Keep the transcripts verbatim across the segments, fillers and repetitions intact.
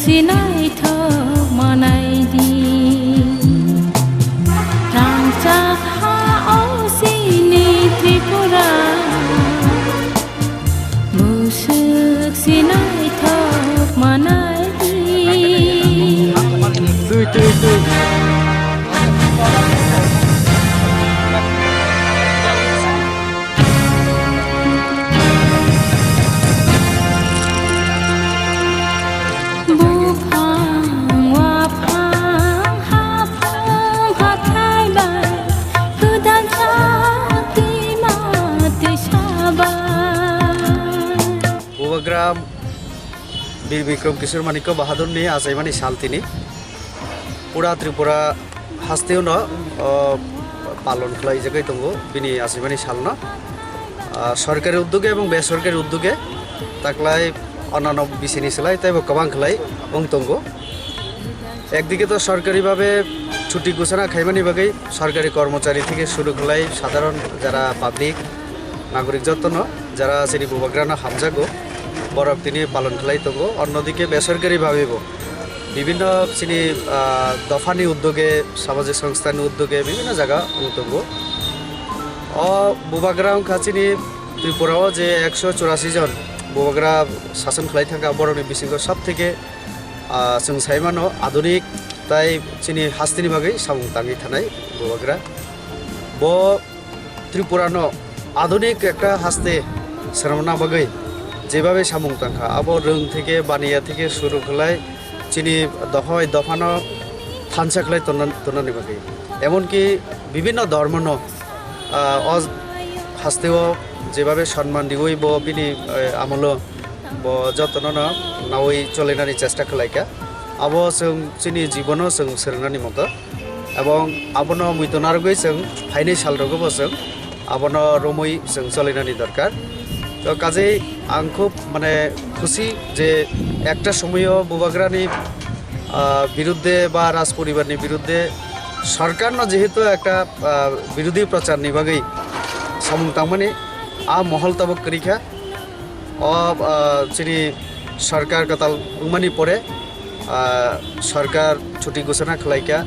Sinaithok manai di, rangchak ha o sini Tripura. Musuk sinaithok manai di. Tui, tui, tui. Buphang, waphang, haphang, hathai bai, kwdang chakima tisa bai. Bubagra Bir Bikram Kishore Manikya Bahadurni achaimani sal tini. Pura Tripura hasteo no, o, palon khlai jagwi tongo bini achaimani salno. Ah, sorkari uddoge ebong besorkari uddoge taklai onano bisini slai teibo kwbang khlai wng tongo. Ekdike to sorkari babe chuti ghosona khaimani bagwi sorkari kormochari theke shuru khlai sadharon jara public nagorik jottono jara chini bubagrano hamjago borok tini palon khlai tongo. Onnodike besorkari babebo bibhinno chini, ah, dophani uddoge, samajik songstani uddoge bibhinno jaga wng tongo. O bubagra wngkha chini Tripura o je ekso churasi jon bubagra sason khlai thangkha, borokni bisingo sob theke, ah, chwng sai mano adunik tai chini hasteni bagwi samung tangwi thanai bubagra. Bo Tripura no adunik ekta haste swnamna bagwi jebabe samung tangkha, abo rwng theke baniya theke suru khlai chini dohoi dophano thansa khlai tonna, tonnani bagwi, emonki bibhinno dhormono, ah, o hasteo jebabe sonman riwi bo bini, eh, amolo bo jotono no nawi cholinani chesta khlaikha. Abo chwng chini jibono chwng swrwngnani moto. Ebong abono muitu narwgwi chwng phainai salrogo bo chwng abono romwi chwng cholinani dorkar. To kajei ang khub mane khusi je ekta somoyo bubagrani, ah, biruddhe ba raj poribarni biruddhe sorkarno jehetu ekta, ah, birodhi procharni bagwi samung tangmani a mohol tabuk kwrwikha. O, ah, chini sorkar kwtal wngmani pore, ah, sorkar chuti ghosona khlaikha,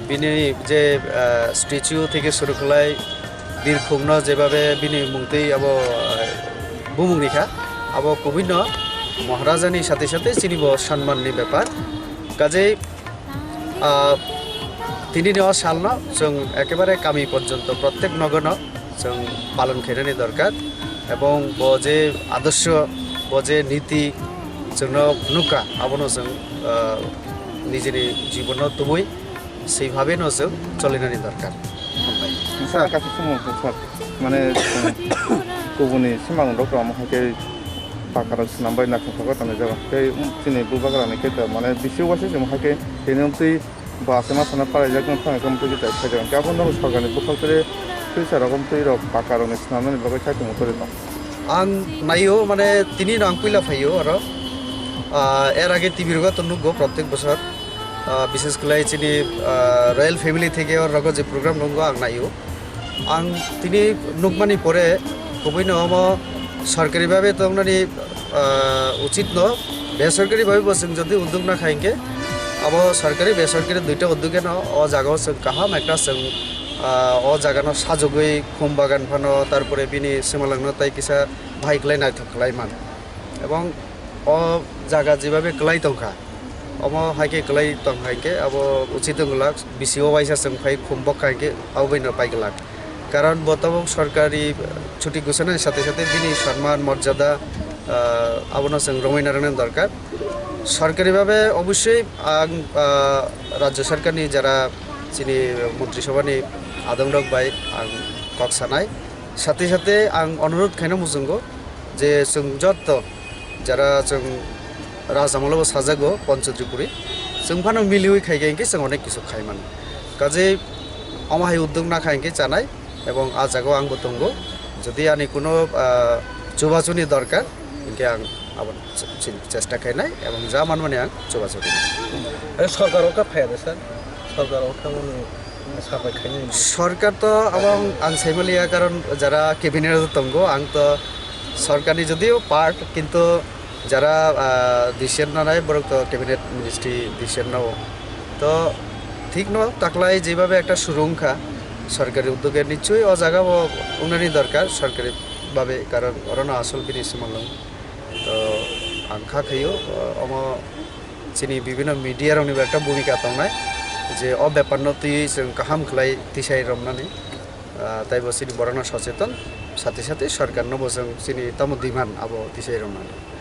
bini je, ah, statue theke suru khlai birkhungno jebabe bini mungtwi abo, ah, bumung rikha, abo kubuino Maharajani sathe sathe chini bo sanmanni bepar. Kajei Ah, tinini o salno chwng ekebare kami porjonto prottek nogono chwng palon khainani dorkar, ebong bo je adorsho, bo je niti chwngno nukha, abono chwng, ah, nijini jibono tubui seibhabeno chwng cholinani dorkar. Hambai. Sir, kaisa sumung, sir. Mane, chwng kubuni simang rok ramo hai khe pakarok swnam bai naithok thok tangjak. Tei chini bubagra ni khe mane bisi uaisa se hai khe tini amtwi ba se ma sana parai jak tong thang khe amtwi khe thai jak. Khe abono sorkar ni bwkhak twi twi sa rok amtwi rok pakarok ni swnam nani bagwi sai tongmo tong. Ang naio mane tini no ang puila phaio oro. Ah, er age T V rogo to nukgo prottek bosor. Ah, bishes khlai chini, ah, royal family theke oro rogo je program nukgo ang naio. Ang tini nukmani pore kubuino omo sorkari babe tongnani, ah, uchit no, besorkari babe bo chwng jodi uddog na khai hwnkhe, abo sorkari besorkari duita uddogeno o jagao chwng kaham ekta chwng, ah, o jagano sajogwi khum bagan phano, tarpore bini swmalangno tai kisa bahai khlai naithok khlai man. Ebong o jaga jebabe kwlai tongkha, omo hai khe kwlai tong hai khe abo uchit wng glak, bisi o waisa chwng phai khum bokha hai khe abo bai no pai glak. Karon bo tabuk sorkari chuti ghosona ni sathe sathe bini sanman morjada, ah, abono chwng romwi narwknani dorkar. Sorkari babe obossoi ang, ah, rajya sorkarni jara chini montri sobhani adongrok bai ang kok sanai. Sathe sathe ang onurodh khaina muchungo je chwng jotto jara chwng raj amolo bo sajago Panch Tripuri, chwng phano miliwi khai khe hwnkhe chwng onek kisu khai mano. Kajei omo hai uddog nakha hwnkhe chanai ebong ah jagao angbo tongo. Jodi ani kuno, ah, chubachuni dorkar hwnkhe ang abo ch-, ch-, chesta khainai ebong ja manmani ang chubachu rinai. Are sorkar o kha phaiya de sir? Sorkar o kha mani sapai khainai. Sorkar to abo ang, ang saimaliya, karon jara cabinet o tongo, ang to sorkarni jodio part, kintu Jara, ah, decision nanai, borok to cabinet ministry decision nao. To thik no, taklai jebhabe ekta suru wngkha sorkari uddoge, nichoi o jaga bo wngnani dorkar sorkari babe, karon orono asol bini swmang nang. To ang kha khaio, ah, omo chini bibhinno media rokni bo ekta bhumika tongnai, je o bepar no twiwi chwng kaham khlai tisai romnani. Ah, taibo chini borokno socheton, sate sate sorkar no bo chwng chini tamo demand abo tisai romnani.